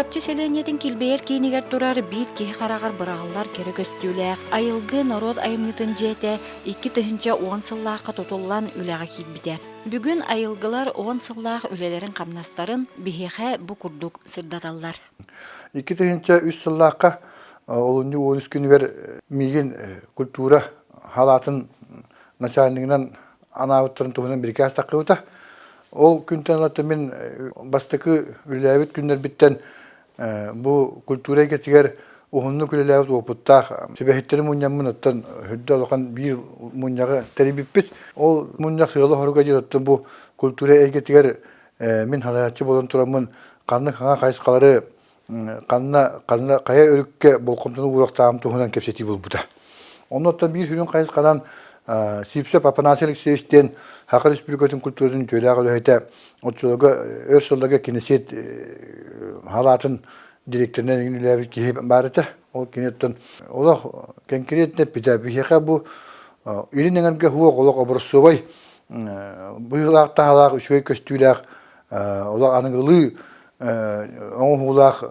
Чурапчы сэлиэнньэтин килбэйэр киинигэр турар биир киһи хараҕар быраҕыллар кэрэ көстүүлээх Айылгы норуот айымньытын дьиэтэ 2010 сыллаахха тутуллан үлэҕэ киирбитэ. Бүгүн айылгылар 10 сыллаах үлэлэрин-хамнастарын биһиэхэ бу курдук сырдаталлар. 2003 сыллаахха олунньу 13 күнүгэр миигин культура халаатын начальнигынан анаабыттарын туһунан бирикээс таххыбыта. Ол күнтэн ылата мин бастакы үлэлээбит күннэрбиттэн бу культура эйгэтигэр уһуннук үлэлээбит уопуттаах сүбэһиттэри мунньаммын оттон үрдэ улахан биир мунньаҕы тэрийбиппит. Ол мунньах сыала-соруга диэн оттон бу культура эйгэтигэр мин салайааччы буолан тураммын ханнык хаҥа хайысхалары ханна ханна хайа өрүккэ болҕомтону ууруохтааҕым туһунан кэпсэтии буолбута. Оннуттан биир сүрүн хайысханан Сипсев Афанасий Алексеевич диэн Саха Республикатын культуратын үтүөлээх үлэһитэ оччолорго өр сылларга кинесет халаатын директорынан эҥин үлэлээбит киһи баар этэ. Ол киниттэн олох конкретно эппитэ. Биһиэхэ бу илин эҥэргэ суох олох образцовай быһыылаах таһаалаах үчүгэй көстүүлээх олох аныгылыы оҥоһуулаах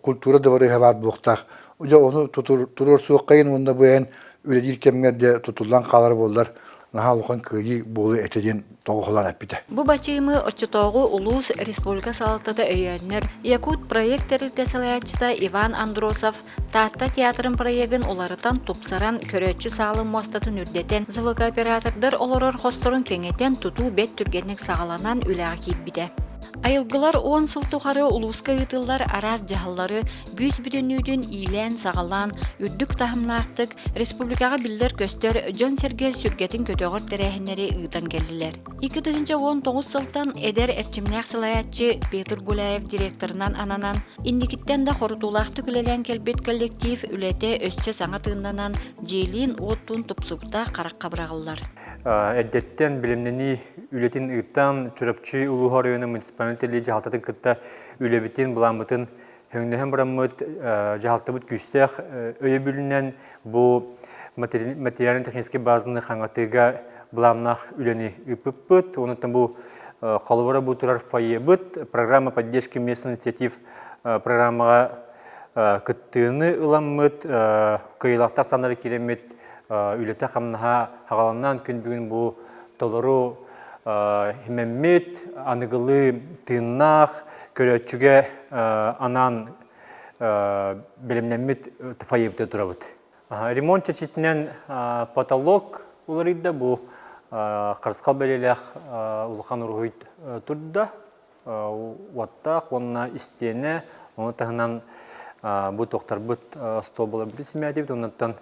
культура дыбарыаһа баар буолуохтаах. Дьэ ону туруорсуоххайын уонна бу эн үлэлиир кэмҥэр дьэ тутуллан хаалар буоллар наһаа улахан кыайыы буолуо этэ диэн тоҕоһолоон эппитэ. Бу бачыымы оччотооҕу улуус республика салалтата өйөөннөр Якут проект тэрилтэ салайааччыта Иван Андросов Таатта театрын проегын уларытан, тупсаран, көрөөччү саалын муостатын үрдэтэн, звукооператордар олорор хосторун кэҥэтэн тутуу бэрт түргэнник саҕаланан үлэҕэ киирбитэ. Айылгылар 10 сыл тухары улууска ыытыллар араас дьаһаллары бүүс-бүтүннүүтүн иилээн-саҕалаан, үрдүк таһымнаахтык республикаҕа биллэр-көстөр дьон-сэргэ сүргэтин көтөҕөр тэрээһиннэри ыытан кэллилэр. 2019 сылтан эдэр эрчимнээх салайааччы Петр Гуляев директорынан ананан, инникиттэн да хорутуулаахтык үлэлээн кэлбит коллектив үлэтэ өссө саҥа тыыннанан, дьиэлиин-уоттуун тупсубута харахха быраҕыллар. Эрдэттэн билимнэнии үлэтин ыытан, Чурапчы улууһа оройуона муниципальнай тэриллии дьаһалтатын кытта үлэбитин, былааммытын өҥнөһөн бараммыт дьаһалтабыт күүстээх өйөбүлүнэн бу материально-техническэй базаны хаҥатыыга былааннаах үлэни ыыппыппыт. Онуттан бу холобура бу турар фойебыт программа поддержки местных инициатив программаҕа кыттыыны ыламмыт, кыайыылаахтар санары киирэммит үлэтэ-хамнаһа хаҕаланан күн бүгүн бу толору химэммит, аныгылыы тыыннаах, көрөөччүгэ анаан бэлэмнэммит фойебыта турабыт. Ремонт чэрчитинэн потолок уларыйда, бу харысхал бэлиэлээх улахан уруһуй турда. Уоттаах уонна истиэнэ, ону таһынан бу туохтарбыт остуолбаларбытын симээтибит, оннуттан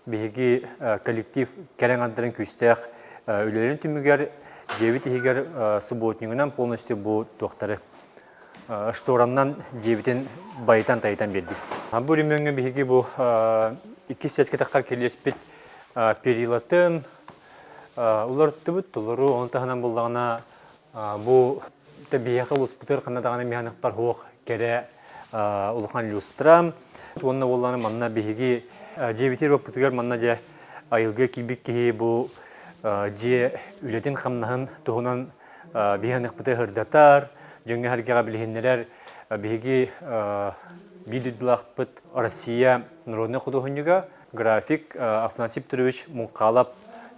биһиги коллектив кэлэн ардарын күүстээх үлэлэрин түмүгэр дьиэбит иһигэр субботнигынан полностью бу туохтары штораннан дьиэбитин байытан-тайытан биэрдибит. Бу өрөмүөҥҥэ биһиги бу иккис сиэскэ таххар кириэспит перилатын уларыттыбыт, толору, ону таһынан буллаҕына Бу биһиэхэ улууспутугар ханна даҕаны миһаныхпар суох кэрэ улахан люстра. Уонна буоллаҕына манна биһиги дьиэбитигэр уоппутугар манна дьэ айылгы киирбит киһи бу дьиэ үлэтин-хамнаһын туһунан биһиэхпитэ сырдатар, дьоҥҥо-сэргэҕэ билиһиннэрэр биһиги биир дойдулаахпыт Россия народнай худуоһунньуга График Афанасий Петрович Муҥхаалап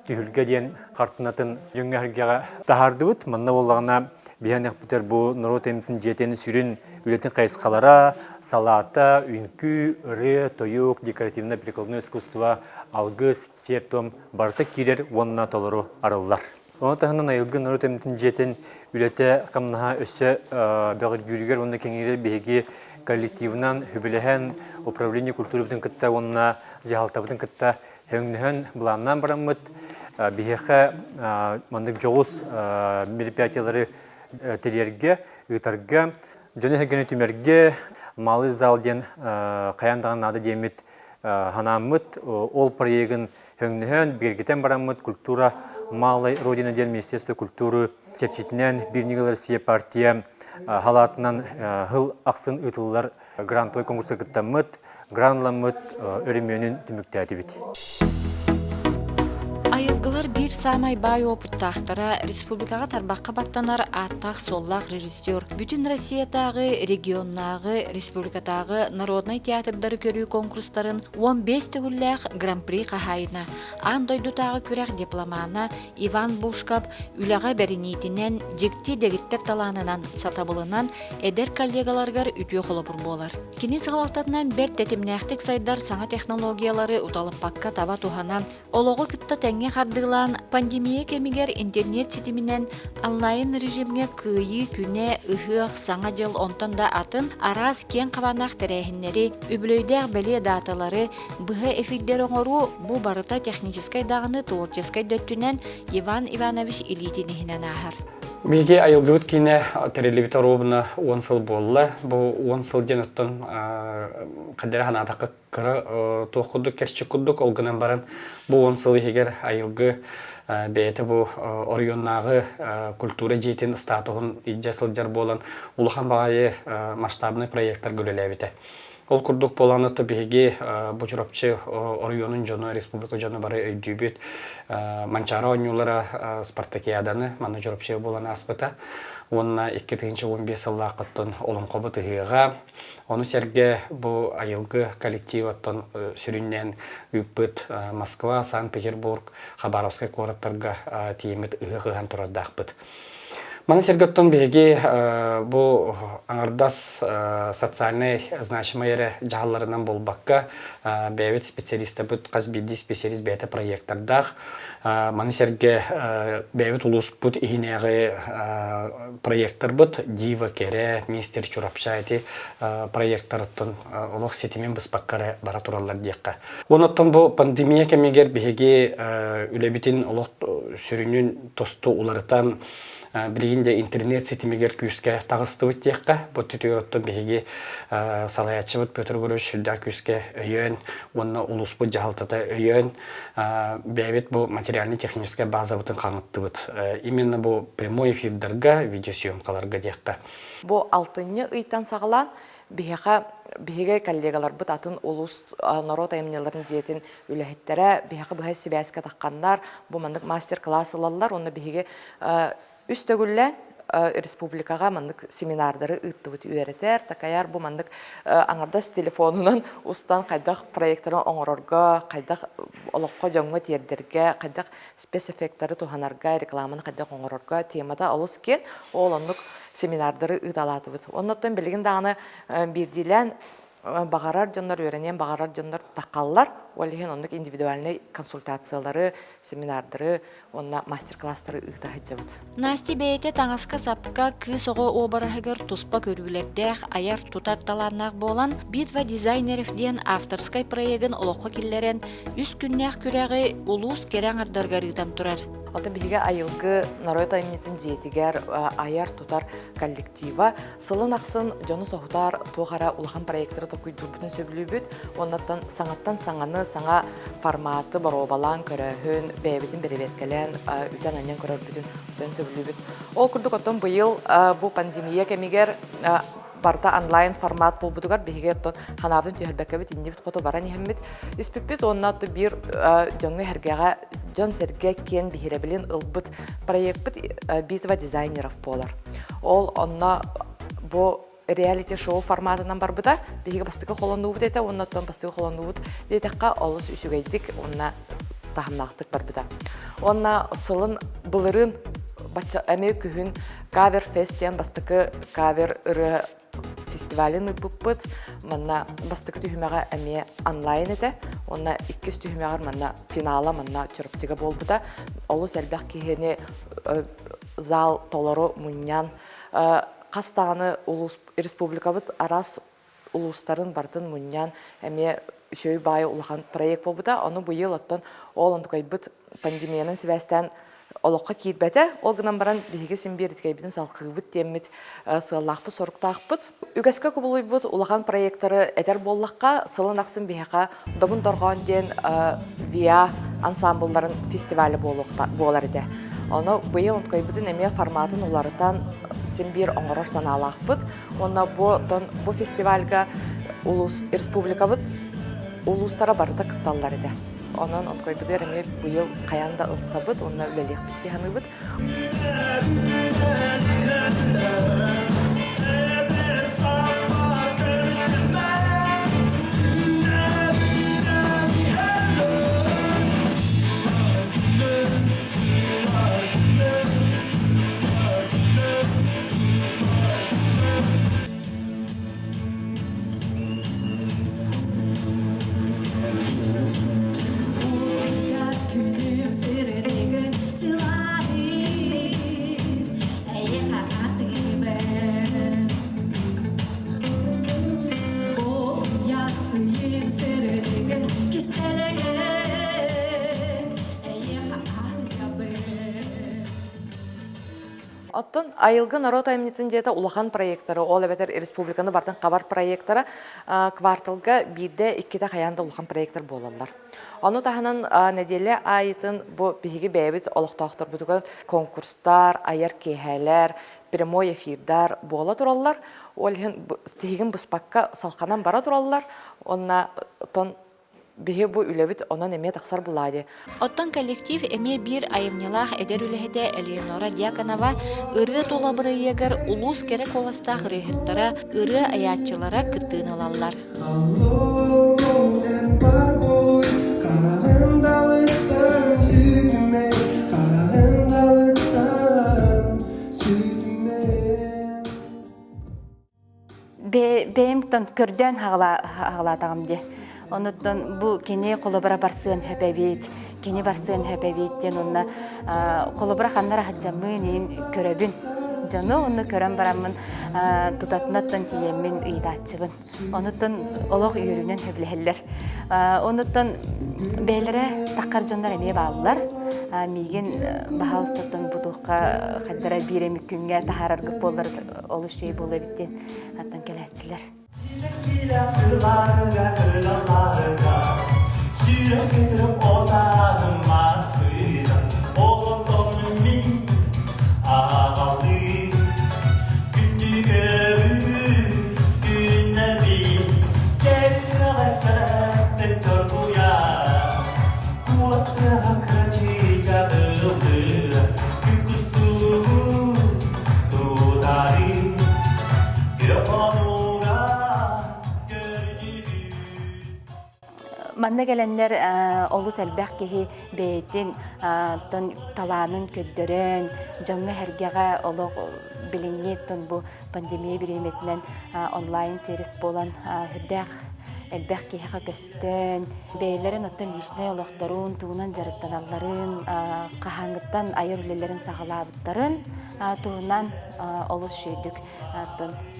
түһүлгэ диэн хартыынатын дьоҥҥо-сэргэҕэ таһаардыбыт. Манна буоллаҕына биһиэнэхпитэр бу норуот эмтин дьиэтин сүрүн үлэтин хайысхалара, салаата, үҥкүү, ырыа, тойук, декоративно-прикладное искусство, алгыс, сиэр-туом барыта киирэр уонна толору арыллар. Ону таһынан Айылгы норуот эмтин дьиэтин үлэтэ-хамнаһа өссө бөҕөргүүрүгэр уонна кэҥиирэр биһиги коллективынан үбүлэһэн управление культурабытын кытта уонна дьаһалтабытын кытта өҥнөһөн былааннаан бараммыт биһиэхэ маннык дьоҕус мероприятиелары тэрийэргэ, ыытарга, дьону-сэргэни түмэргэ малый зал диэн хайаан даҕаны наада диэммит санааммыт ол проегын Өҥнөһөн, бигэргитэн бараммыт культура малой Родина диэн Министерство культуры чэрчитинэн Биир ньыгыл Россия партия халаатынан сыл ахсын ыытыллар грантовай конкурска кыттаммыт, гранламмыт өрөмүөнүн түмүктээтибит. Айылгылар биир саамай баай уопуттаахтара республикаҕа тарбахха баттанар ааттаах-суоллаах режиссер, бүтүн Россиятааҕы, регионнааҕы, республикатааҕы народнай театрдары көрүү конкурстарын 15 төгүллээх гран-при хаһаайына, аан дойдутааҕы күрэх дипломана Иван Бушков үлэҕэ бэриниитинэн, дьикти дэгиттэр талаанынан, сатабылынан эдэр коллегаларыгар үтүө холобур буолар. Кини салалтатынан бэрт тэтимнээхтик сайдар саҥа технологиялары уталыппакка таба туһанан, олоҕу кытта тэҥҥэ хардыылаан, пандемия кэмигэр интернет ситиминэн онлайн режимҥэ Кыайыы күнэ, ыһыах, Саҥа дьыл онтон да атын араас киэҥ хабааннаах тэрээһиннэри, үбүлүөйдээх бэлиэ дааталары, быһа эфирдэри оҥоруу бу барыта техническэй даҕаны творческай да өттүнэн Иван Иванович илиитин иһинэн ааһар. Биһиги айылгыбыт киинэ тэриллибит оруобуна 10 сыл буолла. Бу 10 сыл диэн оттон хаддара санаатахха кыра туох курдук кэрчик курдук ол гынан баран бу 10 сыл иһигэр айылгы бэйэтэ бу оройуоннааҕы культура дьиэтин статуһун илдьэ сылдьар буолан улахан баҕайы масштабнай проектарга үлэлээбитэ. Ол курдук буолан ото биһиги бу Чурапчы оройуонун дьоно, республика дьоно бары өйдүүбүт. Манчаары оонньуулара спартакиаданы манна Чурапчыга буолан ааспыта. Уонна 2015 сыллааххыттан Олоҥхобут ыһыаҕа. Ону сэргэ бу айылгы коллектив оттон сүрүннээн ыыппыт Москва, Санкт-Петербург, Хабаровскай куораттарга тиийэммит ыһыах ыһан турардаахпыт. Маны сэргэ оттон биһиги бу аҥардас социальнай значимай эрэ дьаһалларынан буолбакка, бэйэбит специалистабыт хас биирдии специалист бэйэтэ проектордаах. Маны сэргэ бэйэбит улууспут иһинээҕи проекторбыт Дива Кэрэ, Мистер Чурапча ити проекторыттан олох ситимин быспакка эрэ бара тураллар диэххэ. Онон бу пандемия кэмигэр биһиги үлэбитин олох сүрүнүн тосту уларытан, билигин де интернет ситимигэр күүскэ таҕыстыбыт диэххэ. Бу түтүгэр оттон биһиги салайааччыбыт Петр Егорович сүрдээх күүскэ өйөөн уонна улууспут дьаһалтата өйөөн бэйэбит бу материально-техническэй базабытын хаҥаттыбыт. Именно бу прямой эфирдарга, видеосъемкаларга диэххэ. Бу алтынньы ыйтан саҕалаан биһиэхэ биһиги коллегаларбыт атын улуус норуот айымньыларын дьиэтин үлэһиттэрэ биһиэхэ быһа сибээскэ тахханнар бу маннык мастер-класс ылаллар уонна биһиги үс төгүллээн республикаҕа маннык семинардары ыыттыбыт үөрэтэр такайар бу маннык аҥардас телефонунан устан хайдах проектары оҥорорго хайдах олоххо дьоҥҥо тиэрдэргэ хайдах спецэффектары туһанарга рекламаны хайдах оҥорорго темата олус киэҥ ол оннук семинардары ыыталаатыбыт. Оннуттан билигин даҕаны биирдиилээн баҕарар дьоннор үөрэниэн баҕарар дьоннор таххаллар. Ол иһин оннук индивидуальнай консультациялары, семинардары уонна мастер-класстары ыыта сылдьабыт. Настя бэйэтэ таҥаска-сапка кыыс оҕо уобараһыгар туспа көрүүлэрдээх, айар-тутар талааннаах буолан, «Битва дизайнеров» диэн авторскай проегын олоххо киллэрэн, үс күннээх күрэҕи улуус кэрэ аҥардарыгар ыытан турар. Оттон биһиги айылгы норуот айымньытын дьиэтигэр айар-тутар коллектива сылын ахсын дьону соһутар туох эрэ улахан проектары толкуйдуурбутун сөбүлүүбүт. Уоннаттан саҥаттан саҥаны, саҥа форматы боруобалаан көрөөһүн, бэйэбитин бэрэбиэркэлээн үтэн-анньан көрөрбүтүн сөн сөбүлүүбүт. Ол курдук оттон быйыл бу пандемия кэмигэр барыта онлайн формат буолбутугар биһиги оттон ханаабытын түһэрбэккэбит иннибит хоту баран иһэммит испиппит уонна биир дьоҥҥо-сэргэҕэ дьон-сэргэ киэн биһирэбилин ылбыт проекпыт битва дизайнеров буолар. Ол онно бу реалити-шоу форматынан барбыта. Биһиги бастакы холонуубут этэ уонна оттон бастакы холонуубут диэтэххэ олус үчүгэйдик уонна таһымнаахтык барбыта. Уонна сылын былырыын эмиэ күһүн кавер фест диэн бастакы кавер ырыа фестивалын ыыппыппыт. Манна бастакы түһүмэҕэ эмиэ онлайн этэ. Уонна иккис түһүмэҕэр манна финала манна Чурапчыга буолбута. Олус элбэх киһини зал толору мунньан хас даҕаны улуус республикабыт араас улуустарын барытын мунньан эмиэ үчүгэй баайы улахан проект буолбута. Ону быйыл оттон ол онтукайбыт пандемиянан сибээстээн олоххо киирбэтэ. Ол гынан баран биһиги син биир итикэйбитин салҕыыбыт диэммит сыаллаахпыт, соруктаахпыт. Үгэскэ кубулуйбут улахан проектары этэр буоллахха, сылын ахсын биһиэхэ Добун Дорҕоон диэн ВИА ансамблларын фестиваля буолар этэ. Ону быйыл онтукайбытын эмиэ форматын уларытан син биир оҥорор санаалаахпыт. Уонна бу, бу фестивальга улуус, республикабыт улуустара барыта кытталлар этэ. Онон онкойбутугар эмиэ быйыл хайаан да ылсабыт уонна үлэлиэхпит дии саныыбыт. Күнүм сирдигин сылаһын эйиэхэ атыыбын Оят үйüm сирдигин кистэлэҥин эйиэхэ арыйабын Оттон Айылгы норуот айымньытын дьиэтэ улахан проектары, ол эбэтэр республиканы бартын хабар проектара кварталга биирдэ, иккитэ хайаан да улахан проектар буолаллар. Ону таһынан нэдиэлэ аайытын бу биһиги бэйэбит олохтоохторбутугар конкурстар, айар киэһээлэр, прямой эфирдар буола тураллар. Ол иһин тиһигин быспакка салханан бара тураллар. Уонна тон биһи бу үлэбит онон эмиэ тахсар булаа дии. Оттон коллектив эмиэ биир айымньылаах эдэр үлэһитэ Элеонора Дьяконова ырыа тула бырайыагар улуус кэрэ куоластаах ырыаһыттара, ырыа айааччылара кыттыыны ылаллар. Бэйэм көрдөөн хаҕалаатаҕым дии. Онуттан бу кини холобура барсыан сөп эбит, кини барсыан сөп эбит диэн уонна холобура ханна эрэ сылдьаммын иин көрөбүн. Дьону онно көрөн бараммын тутатынаттан тиийэммин ыйытааччыбын. Онуттан олох үөрүүнэн сөбүлэһэллэр. Онуттан бэйэлэрэ таххар дьоннор эмиэ бааллар. Миигин баһаалыстаттан бу туохха хайдара биир эмит күҥҥэ таһаараргыт буоллар олус үчүгэй буолуо эбит диэн аттан кэлээччилэр. Сүүрэн осаһым маскыта Олонтон мин аҕалыы Күндү көрүү күннэрбин Кэккэҕэ чоргуйа Кулаттыаҕа кырачыыча ыллыа Күн кустугу тутары Күөх Манна кэлэннэр олус элбэх киһи бэйэтин талаанын көрдөрөн, дьоҥҥо-сэргэҕэ олох билиҥҥи бу пандемия бириэмэтинэн онлайн через буолан сүрдээх элбэх киһиэхэ көстөн, бэйэлэрин оттон личнэй олохторун, тугунан дьарыктаналларын, хаһааҥҥыттан айар үлэлэрин саҕалаабыттарын туһунан олус үчүгэйдик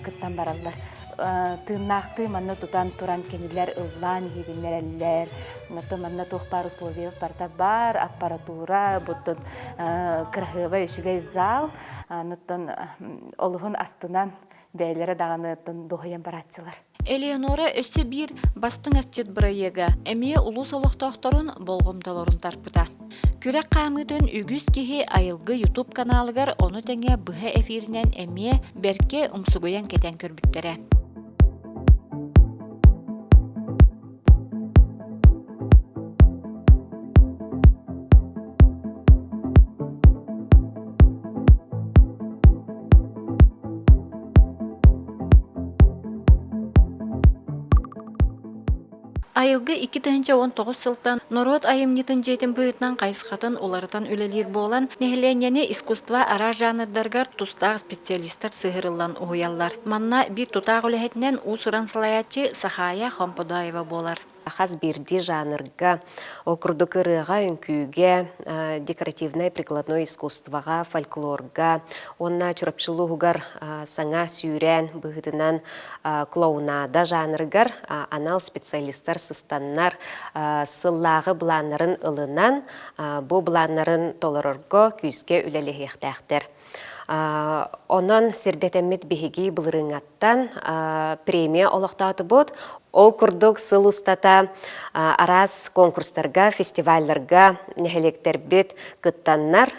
кыттан бараллар. Тыыннаахтыы манна тутан туран кинилэр ыллаан иһитиннэрэллэр. Оттон манна туох баар условия барыта баар, аппаратура, буттун кыраһыабай үчүгэй зал. Оттон олуһун астынан бэйэлэрэ даҕаны дуоһуйан барааччылар. Элеонора өссө биир бастыҥ асчыт бырайыага эмиэ улуус олохтоохторун болҕомтолорун тарпыта. Күрэх хаамыытын үгүс киһи Айылгы YouTube каналыгар ону тэҥэ быһа эфиринэн эмиэ бэркэ умсугуйан кэтэн көрбүттэрэ. Айылгы 2019 сылтан норуот айымньытын дьиэтин быһыытынан хайысхатын уларытан үлэлиир буолан, нэһилиэнньэни искусство араас жанрдарыгар тустаах специалистар сыһыарыллан уһуйаллар. Манна биир тутаах үлэһитинэн уус-уран салайааччы Сахаайа Хомподоева буолар. Хас биирдии жанрга, ол курдук ырыаҕа, үҥкүүгэ, декоративнай прикладной искусствоҕа, фольклорга уонна Чурапчы улууһугар саҥа сүүрээн быһыытынан клоунада жанрыгар анал специалистар сыстаннар сыллааҕы былааннарын ылынан, бу былааннарын толорорго күүскэ үлэлэһиэхтээхтэр. Онон сирдэтэммит биһиги былырыыҥҥаттан премия олохтоотубут. Ол курдук сыл устата араас конкурстарга, фестивалларга нэһилиэктэрбит кыттаннар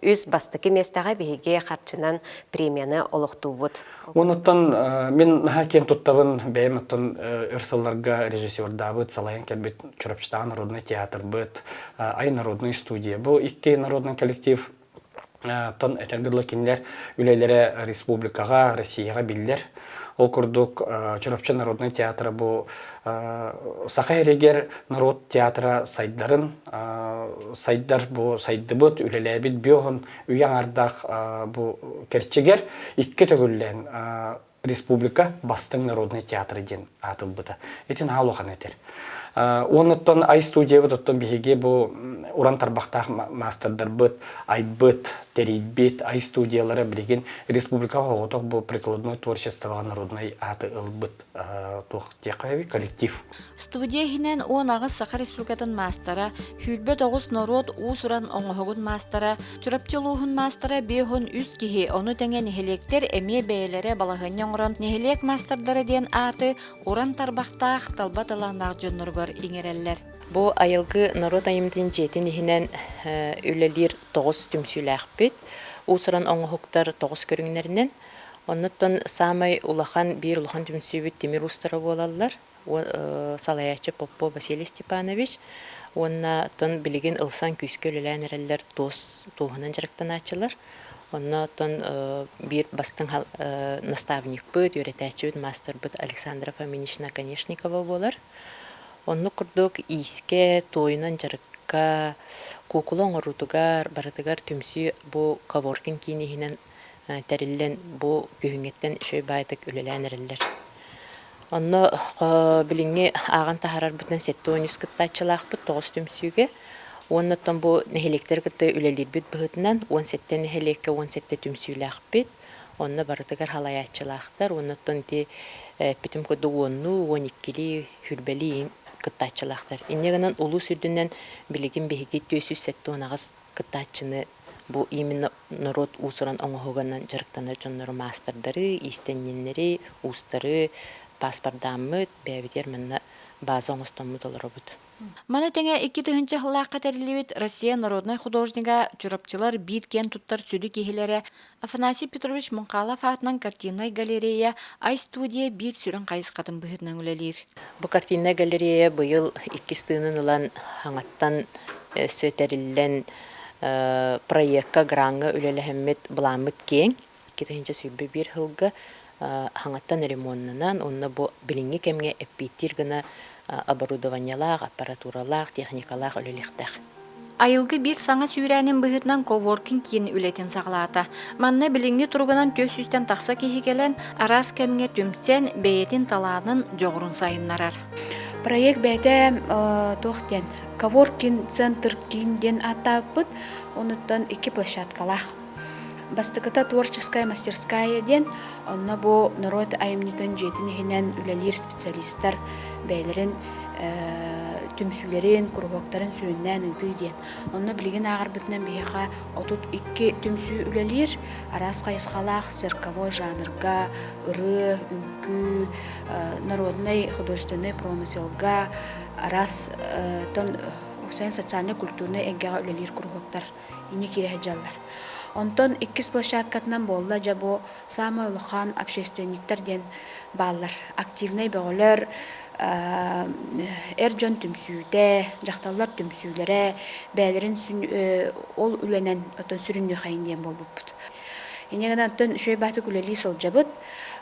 үс бастакы миэстэҕэ биһиги харчынан премияны олохтуубут. Онуттан мин наһаа киэн туттабын бэйэм оттон өр сылларга режиссердаабыт, салайан кэлбит Чурапчытааҕы народнай театрбыт, Ай народнай студия. Бу икки народнай коллектив Оттон этэргэ дылы кинилэр үлэлэрэ республикаҕа, Россияҕа биллэр. Ол курдук Чурапчы народнай театра бу Саха сиригэр норуот театра сайдарын, сайдар бу сайдыбыт, үлэлээбит бүөһүн үйэ аҥардаах бу кэрчигэр икки төгүллээн республика бастыҥ народнай театра диэн аатылбыта. Ити наһаа улахан этэр. Уонуттан ай студиябыт оттон биһиги бу уран тарбахтаах маастардарбыт айбыт, тэрийбит ай студиялара билигин республикаҕа оҕотох бу прикладной творчествоҕа народнай ааты ылбыт туох диэххэ коллектив. Студия иһинэн 18 Саха Республикатын маастара, 29 норуот уус-уран оҥоһугун маастара, Чурапчы улууһун маастара 53 киһи, ону тэҥэ нэһилиэктэр эмиэ бэйэлэрэ балаһыанньа оҥорон нэһилиэк маастардара диэн ааты уран тарбахтаах, талба талааннаах дьонноругар иҥэрэллэр. Бу айылгы норуот айымньытын дьиэтин иһинэн үлэлиир тоҕус түмсүүлээхпит. Уус-уран оҥоһуктар тоҕус көрүҥнэринэн. Оннуттан саамай улахан, биир улахан түмсүүбүт тимир уустара буолаллар. Салайааччы Поппо Василий Степанович уонна оттон билигин ылсан күүскэ үлэлээн эрэллэр туос туоһунан дьарыктанааччылар. Онно оттон биир бастыҥ наставникпыт, үөрэтээччибит, маастарбыт Александра Фоминична Оконешникова буолар. Оннук курдук иискэ, туойунан дьарыкка, куукула оҥоруутугар барытыгар түмсүү бу коворкинг киин иһинэн тэриллэн бу күһүҥҥэттэн үчүгэй баайдык үлэлээн эрэллэр. Онно билиҥҥи ааҕан таһаарарбытынан 73 кыттааччылаахпыт тоҕус түмсүүгэ. Уонна оттон бу нэһилиэктэри кытта үлэлиирбит быһыытынан 17 нэһилиэккэ 17 түмсүүлээхпит. Онно барытыгар халайааччылаахтар. Уонна оттон ити эппитим курдук уоннуу, уон иккилии, сүүрбэлии кыттааччылаахтар. Инньэ гынан улуус үрдүнэн билигин биһиги 478 кыттааччыны бу именно норуот уус-уран оҥоһугунан дьарыктанар дьоннору маастардары, иистэнньэннэри, уустары паспордааммыт, бэйэбитигэр манна база оҥостоммут олоробут. Маны тэҥэ 2000 сыллаахха тэриллибит Россия народнай художнига Чурапчылар биир киэн туттар сүдү киһилэрэ Афанасий Петрович Муҥхалов аатынан картиннай галерея Ай-студия биир сүрүн хайысхатын быһыытынан үлэлиир. Бу картиннай галерея быйыл иккис тыынын ылан хаҥаттан өссө тэриллэн проекка, граҥҥа үлэлэһэммит былааммыт киэҥ. 2021 сылга хаҥаттан ремоннанан уонна бу билиҥҥи кэмҥэ эппиэттиир гына оборудованиелаах, аппаратуралаах, техникалаах үлэлиэхтээх. Айылгы биир саҥа сүүрээнин быһыытынан коворкинг киин үлэтин саҕалаата. Манна билиҥҥи туругунан 400-тэн тахса киһи кэлэн, араас кэмҥэ түмсэн, бэйэтин талаанын, дьоҕурун сайыннарар. Проект бэйэтэ туох диэн коворкинг центр киин диэн ааттаабыппыт. Онуттан икки площадкалаах. Бастакыта творческая мастерская диэн, онно бу норуот айымньытын дьиэтин иһинэн үлэлиир специалистар бэйэлэрин түмсүүлэрин, куруһуоктарын сүрүннээн ыытыы диэн. Онно билигин ааҕарбытынан биһиэхэ 32 түмсүү үлэлиир, араас хайысхалаах цирковой жанрга, ырыа, үҥкүү, народнай художественнай промыселга, араас тон социальнай-культурнай эйгэҕэ үлэлиир куруһуоктар инньэ киирэ сылдьаллар. Онтон иккис площадкатынан буолла дьэ бу саамай улахан общественниктар диэн бааллар. Активнай бөҕөлөр, эр дьон түмсүүтэ, дьахталлар түмсүүлэрэ бэйэлэрин ол үлэнэн оттон сүрүннүөхэйин диэн буолбуппут. Инньэ гынан оттон үчүгэй баатык үлэлии сылдьабыт.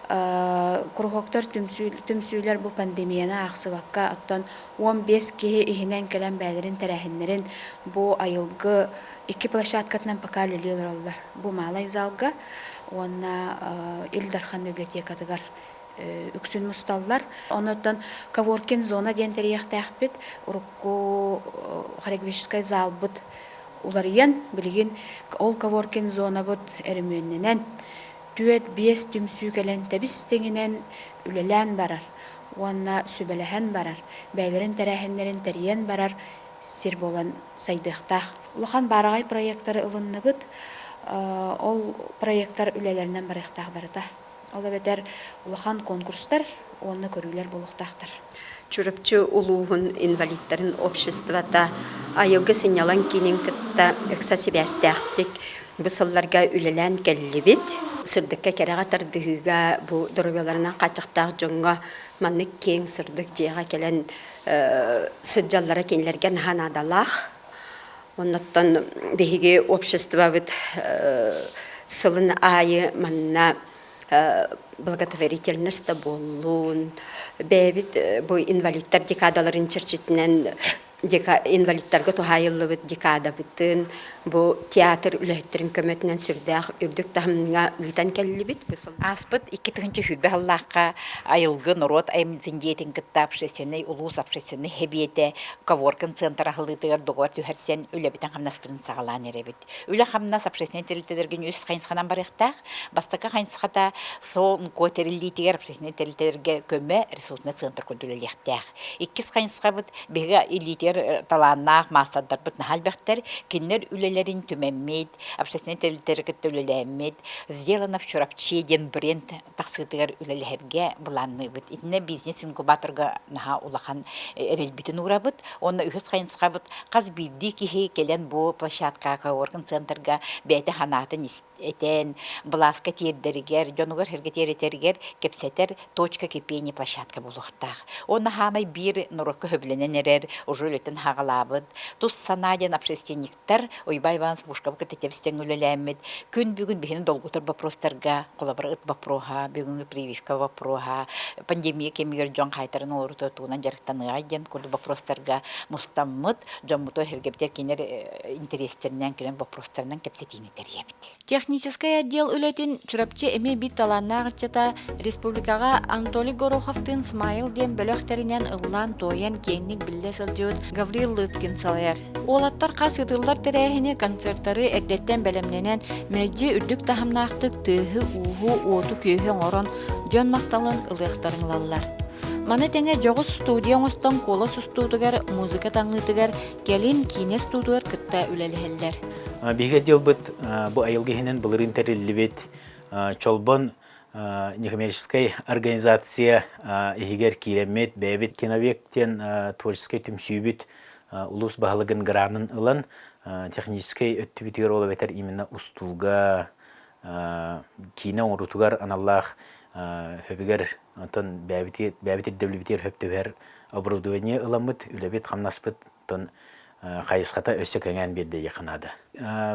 Куруһуоктар түмсүүлэр бу пандемияны аахсыбакка оттон 15 киһи иһинэн кэлэн бэйэлэрин тэрээһиннэрин бу айылгы икки площадкатынан пока үлэлии олороллор. Бу Малай залга уонна Ил Дархан библиотекатыгар үксүн мусталлар. Оннуттан коворкинг зона диэн тэрийиэхтээхпит. Урукку хореографическай залбыт уларыйан, билигин ол коворкинг зонабыт өрөмүөннэнэн, түөрт-биэс түмсүү кэлэн тэбис тэҥинэн үлэлээн барар уонна сүбэлэһэн барар, бэйэлэрин тэрээһиннэрин тэрийэн барар сир буолан сайдыахтаах. Улахан баараҕай проектары ылынныбыт. Ол проектар үлэлэринэн барыахтаах барыта. Ол эбэтэр улахан конкурстар уонна көрүүлэр буолуохтаахтар. Чурапчы улууһун инвалидтарын обществота айылгы сынньалаҥ киинин кытта ыкса сибээстээхтик бу сылларга үлэлээн кэллибит. Сырдыкка кэрэҕэ тардыһыыга бу доруобуйаларынан хааччахтаах дьоҥҥо маннык киэҥ сырдык дьиэҕэ кэлэн сылдьаллара кинилэргэ наһаа наадалаах. Оннуттан биһиги обществобыт сылын аайы манна благотворительность да буоллун, бэйэбит бу инвалидтар декадаларын чэрчитинэн инвалидтарга туһаайыллыбыт декадабытын бу театр үлэһиттэрин көмөтүнэн сүрдээх үрдүк таһымҥа ыытан кэллибит. Ааспыт 2020 сыллаахха Айылгы норуот айымньытын дьиэтин кытта общественнай улуус общественнай сэбиэтэ коворкинг центр аһыллыытыгар договор түһэрсэн үлэбитин-хамнаспытын саҕалаан эрэбит. Үлэ-хамнас общественнай тэрилтэлэргэ үс хайысханан барыахтаах. Бастакы хайысхата СОНКО тэриллиитигэр общественнай тэрилтэлэргэ көмө ресурсный центр курдук үлэлиэхтээх. Иккис хайысхабыт биһиги илиитигэр талааннаах маастардарбыт наһаа элбэхтэр. Кинилэр үлэлэрин түмэммит, общественнай тэрилтэлэри кытта үлэлээммит, «Сделано в Чурапче» диэн бренд тахсыытыгар үлэлэһэргэ былаанныыбыт. Итиннэ бизнес-инкубаторга наһаа улахан эрэлбитин уурабыт. Уонна үһүс хайысхабыт хас биирдии киһи кэлэн бу площадкаҕа, коворкинг центрга бэйэтэ санаатын этэн, былааска тиэрдэригэр, дьонугар-сэргэ тиэрдэригэр кэпсэтэр точка кипения площадка буолуохтаах. Уонна хаамай биир норуокка сөбүлэнэн эрэр, уже үлэтин хаҕалаабыт, тус санаа диэн общественниктар Уйбай Иванович Пушков кытта тэбис-тэҥ үлэлээммит, күн бүгүн биһини долгутар боппуруостарга, холобура ыт боппуруоһа, бүгүҥҥү прививка боппуруоһа, пандемия кэмигэр дьон хаайтаран олоруута тугунан дьарыктаныаҕай диэн курдук боппуруостарга мустаммыт, дьоммутугар сэргэбитигэр кинилэр интэриэстэринэн, кинилэр боппуруостарынан кэпсэтиини тэрийэбит. Техническэй отдел үлэтин Чурапчы эмиэ биир талааннаах ыччата республикаҕа Анатолий Гороховтыын Смайл диэн бөлөх тэринэн ыллаан-туойан киэҥник биллэ сылдьыбыт Гаврил Лыткин салайар. Уолаттар хас ыытыллар тэрээһини, концертары эрдэттэн бэлэмнэнэн, мэлдьи үрдүк таһымнаахтык тыаһы-ууһу, уоту-күөһү оҥорон, дьон махталын ылыахтарын ылаллар. Маны тэҥэ дьоҕус студия оҥостон куолас устуутугар, музыка таҥыытыгар, кэлин киинэ устуутугар кытта үлэлэһэллэр. Биһиги отделбыт бу айылгы иһинэн былырыын тэриллибит Чолбон некоммерческай организация иһигэр киирэммит, бэйэбит киновек диэн творческай түмсүүбүт улуус баһылыгын гранын ылан техническэй өттүбүтүгэр ол эбэтэр именно устууга киинэ оҥоруутугар аналлаах хөбүгэр онтон бэйэбит бэйэбит ирдэбилбитигэр хөп түбэһэр оборудование ыламмыт үлэбит хамнаспыт оттон хайысхата өссө кэҥээн биэрдэ диэххэ наада.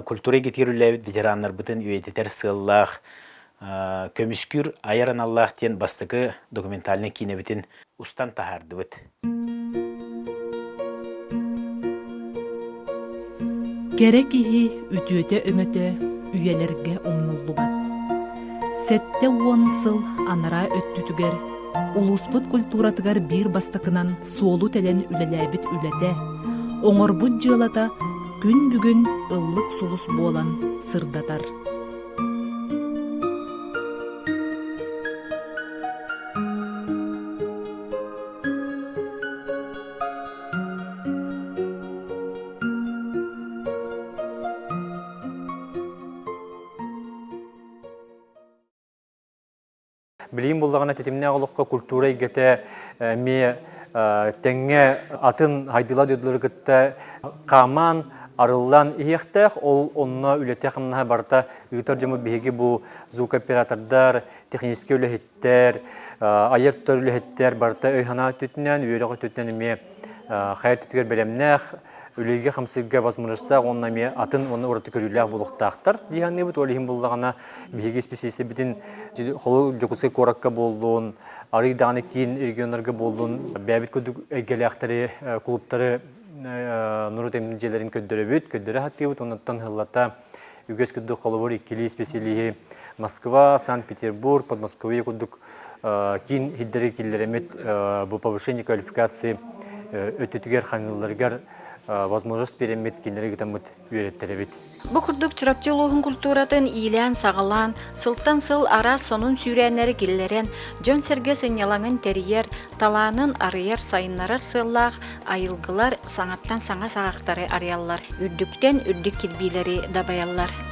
Культура эйгэтигэр үлэлээбит ветераннарбытын үйэтитэр сыаллаах көмүскүүр айар аналлаах диэн бастакы документальнай киинэбитин устан таһаардыбыт. Кэрэ киһи үтүөтэ-өҥөтө үйэлэргэ умнуллубат. 70 сыл анараа өттүтүгэр улууспут культуратыгар биир бастакынан суолу тэлэн үлэлээбит үлэтэ, оҥорбут дьыалата күн бүгүн ыллык сулус буолан сырдатар. Билигин буллаҕына тэтимнээх олоххо культура эйгэтэ эмиэ тэҥҥэ атын хайдыла дойдулары кытта хааман, арыллан иһиэхтээх. Ол онно үлэтэ-хамнаһа барыта ыытар дьоммут биһиги бу звукооператордар, техническэй үлэһиттэр, айар-тутар үлэһиттэр барыта өй-санаа өттүтүнэн, үөрэх өттүтүнэн эмиэ хайа өттүгэр бэлэмнээх, үлэлииргэ-хамсыырга возможностаах уонна эмиэ атын уонна ураты көрүүлээх буолуохтаахтар дии саныыбыт. Ол иһин буллаҕына биһиги исписэлиистэрбитин холобур Дьокуускай куоракка буоллун, арыый даҕаны киин регионнарга буоллун, бэйэбит курдук эйгэлээхтэри, кулууптары норуот дьиэлэрин көрдөрөбүт, көрдөрө сатыыбыт. Оннуттан сыллата үгэс курдук холобур иккилии исписэлииһи Москва, Санкт-Петербург, Подмосковье курдук киин сирдэри киллэрэммит бу повышение квалификации өттүтүгэр хаҥыылларыгар возможность биэрэммит кинилэри ыытаммыт үөрэттэрэбит. Бу курдук Чурапчы улууһун культуратын иилээн-саҕалаан, сылтан сыл араас сонун сүүрээннэри киллэрэн, дьон-сэргэ сынньалаҥын тэрийэр, талаанын арыйар, сайыннарар сыаллаах айылгылар саҥаттан саҥа саҕахтары арыйаллар, үрдүктэн үрдүк кирбиилэри дабайаллар.